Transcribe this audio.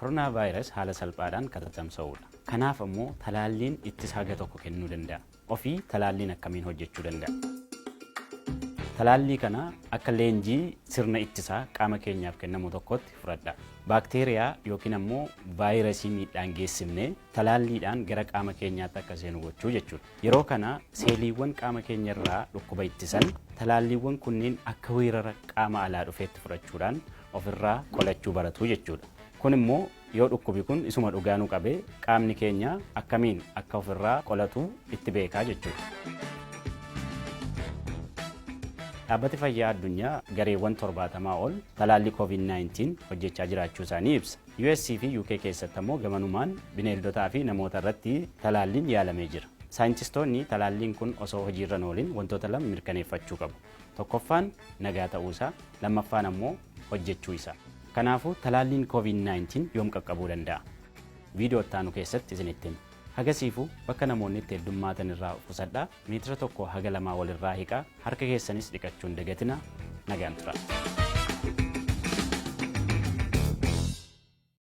Koronaa vaayirasi haala salphaadhaan kan tatamsa'udha. Kanaaf ammoo talaalliin ittisa haga tokko kennuu danda'a. Ofii talaalliin akkamiin hojjechuu danda'a? Talaallii kana akka leenjii sirna ittisaa qaama keenyaaf kennamu tokkotti fudhadha. Baakteeriyaa yookiin ammoo vaayirasii miidhaan geessifne talaalliidhaan gara qaama keenyaatti akka seenu gochuu jechuudha. Yeroo kana seeliiwwan qaama keenya irraa dhukkuba ittisan talaalliiwwan kunneen akka weerara qaama alaa dhufeetti fudhachuudhaan ofirraa qolachuu baratu jechuudha. Kun immoo yoo dhukkubi kun isuma dhugaa nu qabe qaamni keenya akkamiin akka ofirraa qolatu itti beekaa jechuudha. Dhaabbati Fayyaa Addunyaa gareewwan 70 ol talaallii Covid-19 hojjechaa jiraachuu isaanii ibsa. US fi UK keessatti ammoo gamanumaan bineeldotaa fi namoota irratti talaalliin yaalamee jira. Saayintistoonni talaalliin kun osoo hojiirra hin oolin wantoota lama mirkaneeffachuu qabu. Tokkoffaan nagaa ta'uu isaa, lammaffaan ammoo hojjechuu isaa. Kanaafuu talaalliin Covid-19 yoom qaqqabuu danda'a? Viidiyoo itti aanu keessatti isinitti hima. Hagasiifuu bakka namoonni itti heddummaatan irraa of qusadhaa, meetira 1 haga 2 walirraa hiqaa, harka keessanis dhiqachuu hin dagatinaa. Nagaan turaa.